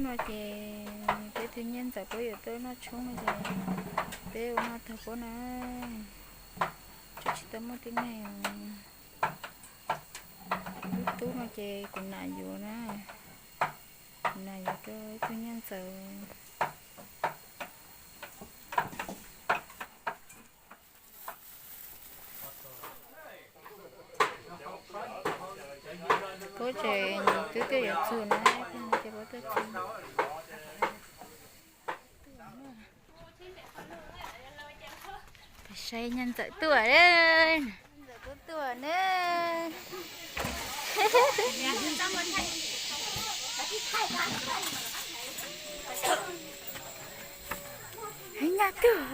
No ces peb tus Nyiaj Ntxawm puab yuav tuaj noj tshoob no ces peb ua noj tag puab na. Tsuas tsis tau muaj tib neeg tub tub no ces kuv nam yuav na. Kuv nam yuav rau ib tug Nyiaj Ntxawm. Puab ces twb twb yuav txug na, ces puab tuaj txug. Saib Nyiaj Ntxawm tuaj, Ntxawm tuaj tuaj na. Nyiaj tuaj. Nyiaj tuaj lawm.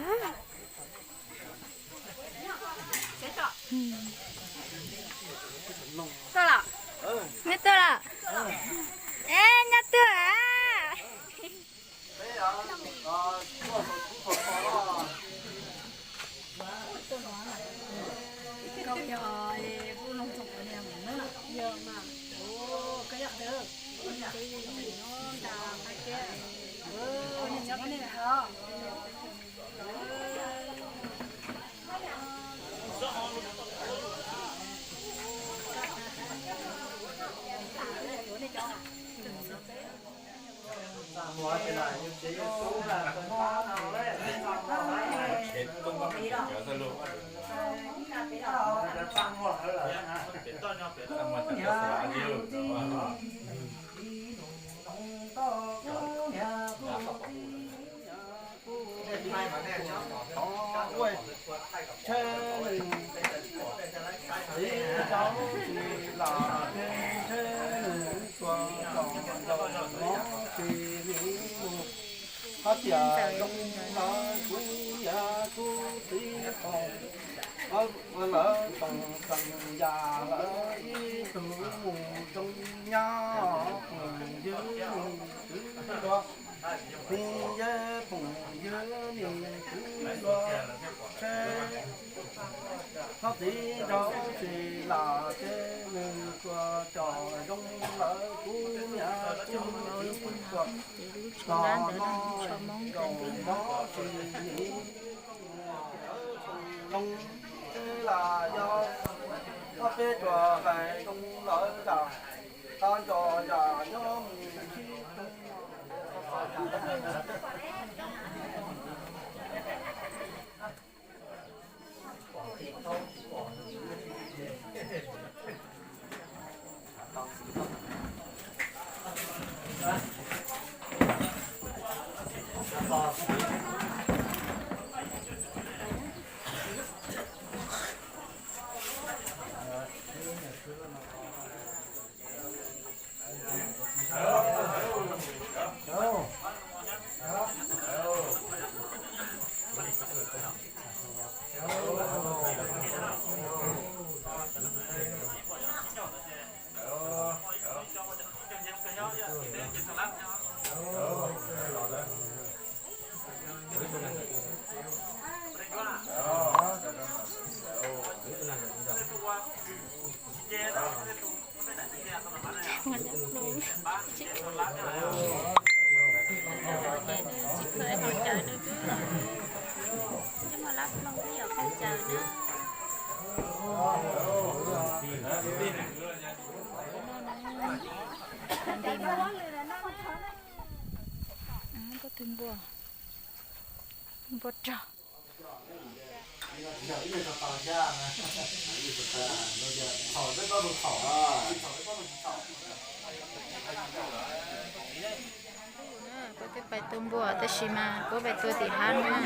Es, Nyiaj tuaj a. Tsheb nws txiv rau tsis lam, tsheb nws tuag tau ntaus mob tsis nim mus. Hos tias zoo lawm kuv niam kuv txiv koom, lawv koom xeem yam lawv ib tug mus zoo nyob, phooj ywg nws twb luag, phooj ywg phooj ywg nws twb luag, tsheb nws txiv rau tsis lam, tsheb nws tuag tau zoo lawm kuv niam kuv txiv koom, los no zoo mob tsis nim. Zoo lam yog ob peb tsuas hais zoo lawm zam, tag nrho zam nyob mus sib tug. Ces nws tsis kheev ib qho caws nws, nyob mos lab ploog twb yog qhov caws na. Nti mas, koj tus npua, npua rog. Puab twb pais tua npua tab sis mas puab pais tua tim hab na.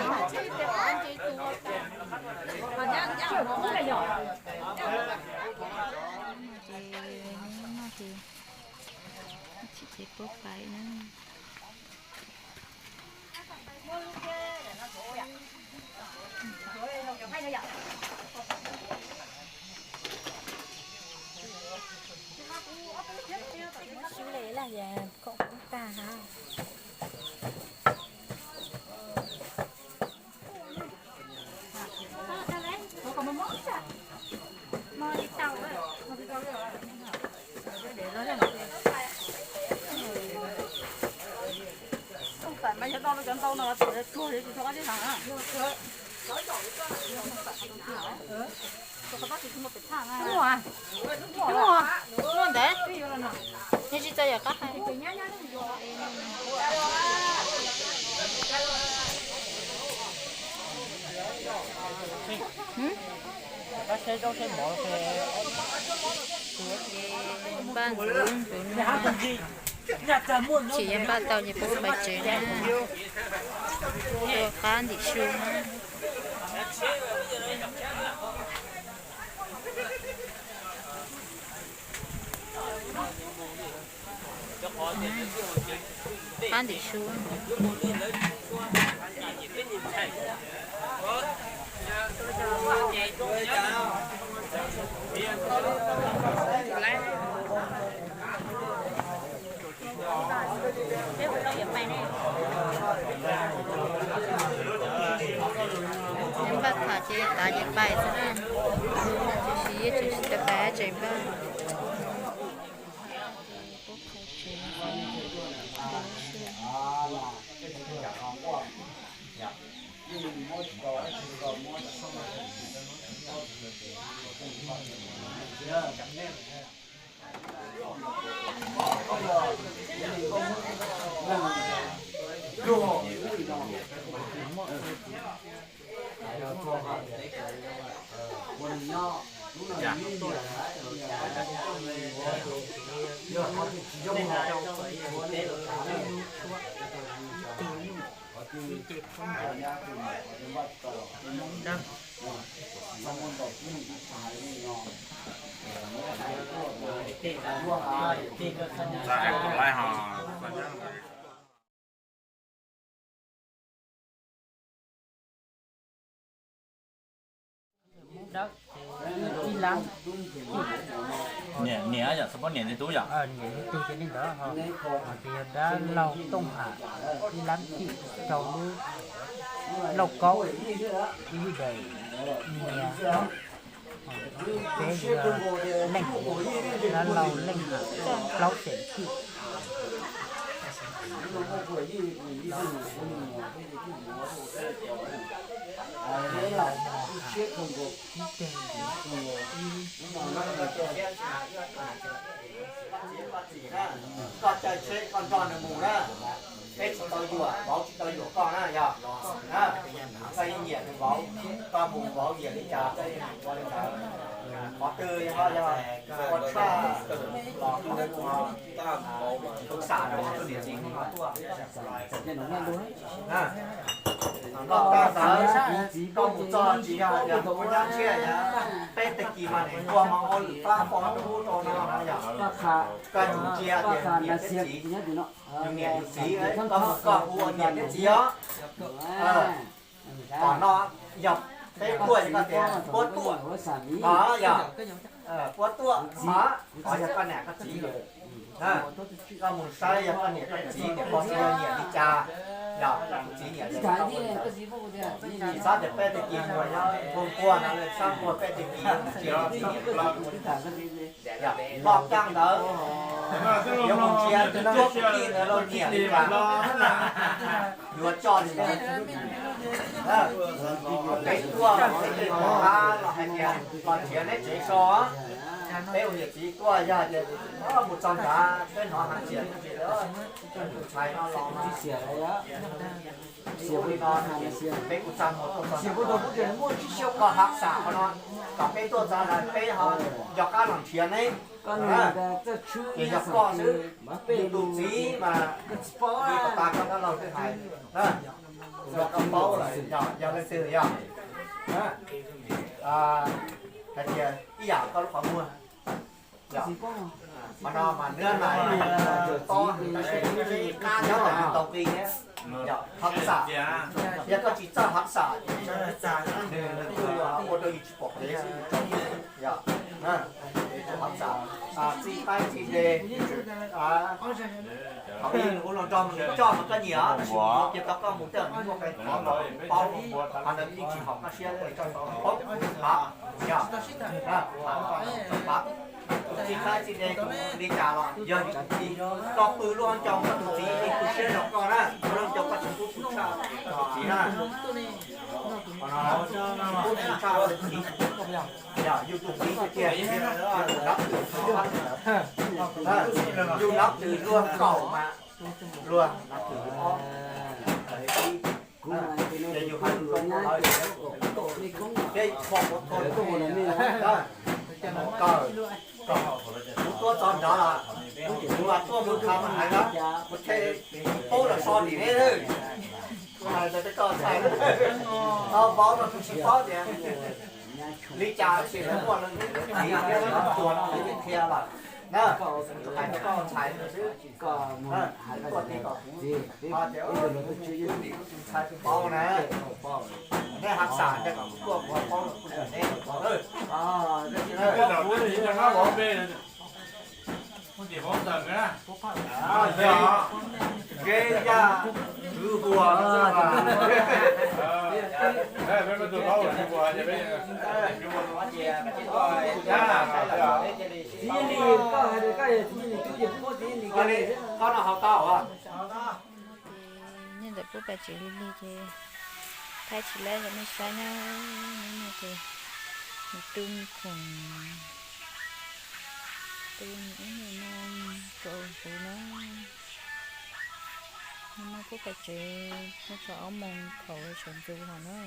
Ces noj ces, tsis ces puab pais na. Sib le laj yam kom kub tag ha. Yog do cov ntau no los tsuag tsuag tsis tau ob tib heev na. Muaj, muaj ntawd, yog tsis txawj yam qab hais. Npaj ntxuv ntxuv no, tsis yog npaj tau ces pub pais tsev na. Tua qab ntim su na. Qab ntim su. Npaj tham ces tav ces pais xwb na. Tiam sis yeej tseem tsis tau pais tseem npaj. Niam, niam yom, xav poj niam li tub yom. Niam li tub ces li ntawd ho, ces yog dab laug Tooj Ham, ib lab chim rau lub lauj kaub, ib daim niam, peb yog leej, dab laug Leej Ham, plaub xeem chim. Koj caij tsheb koj nrog nws mus na, peb tsis tau yuam, vauv tsis tau yuam koj na yog. Koj yeej nyiam nws vauv, koj mus vauv nyiam li cas peb ua li ntawd. Qhov twg ho yog ua tshaj los koj mus, tus xam rau tus niam txiv hnub no tuaj. Koj tag ntawd, koj mus txog tsis yog tias ua nyab tshiab, peb tag kis mas ua mas ua lwm tab pov rau ub rau no na yog. Koj tsum ntsia tias niam thiab txiv, yus niam yus txiv, koj mus koj hu ua niam thiab txiv os. Tom no yog peb tuaj ces koj tias puab tuaj, yog puab tuaj, yog koj niam koj txiv. Koj mus saib yog koj niam koj txiv niam pog txiv yog niam li cas, yog tus txiv niam li cas. Tsis txhob tias peb tag kis mus nquag nquag no, txhob nquag peb tag kis mus ntsia niam txiv niam pog. Yog loj caj ntawd, yuav mus ntsia tus cuab tus tij ntawd los niam li cas, yuav tso li ntawd. Peb tuaj peb tej hauv qab los hais tias los nrhiav neb tsev so, peb ua niam txiv tuaj yog tias mus txog nrad peb hnov hais tias tus ntxhais no los ua li no, peb kuj txaj muag tuaj txog, koj hav xam qhov no, kom peb tuaj txog lawm peb ho nco qab los nrhiav neb. Ces yog koj xwb, tus txiv mas li pas tas koj dab laug twb hais, yog koj paub lawm yog leej twg yog, hais tias ib yam koj lub qhov muag. Qhov no mas nws hais tob, nyob rau nws tau nqi thiab. Hav xam, yog koj tsis txawj hav xam, nws kuj ua rau yus tsis pom kev xwb. Yog, hav xam, txij qaib txij dev, thaum ub nws ua hluas nraug nws coj mas koj nyiam, tsis muaj kiag tau koj mus tej muaj qee qhov los paub, qhov ntawd yeej tsis haum koj siab, koj txhob paub. Yog, txij qaib txij dev li cas los yog yus tus txiv, koj pw lub hauv ncoo koj tus txiv yeej tu siab rau koj na, lub hauv ncoo koj tsis pub Txiv na, qhov no kuj tsis tshaj txiv, yog yus tus txiv tiag tiag, yus tus nab twm, yus nab twm luag kaum mas luag nab twm ob, ces yus hais lus rau lawv, ces pom kuv tuaj txog nrad los, kuv tuaj mus khav mas hais na, kuv thiaj paub los so nim ne. Kuv hais rau koj ntxhais, tau paub no kuv tsis paub tias li cas, tab sis lawv muaj lawv txiv thiab lawv tuag no kuv yeej qhia lawm na. Hais rau koj ntxhais xwb, kuv tuaj tib kom kuv, tias tus ntxhais tus paub na, nej hav xam tej kom kuv tuaj kuv ho paub los kuv ntawm neb los paub. Kev yaj kwv huas. Txiv Yej Lis, koj hais tias koj yog Txiv Yej Lis tub ces kuv paub Txiv Yej Lis kiag li. Koj no haus tau. Ces nyob ntawm pub pais tsev lig lig ces thaij tsis laib rau nej saib na. Hnub no ces nws tu me khoom, tu me ub me no rau hauv na. Hnub no pub pais tsev, muaj txog ob moos thaum sawv ntxov hos na.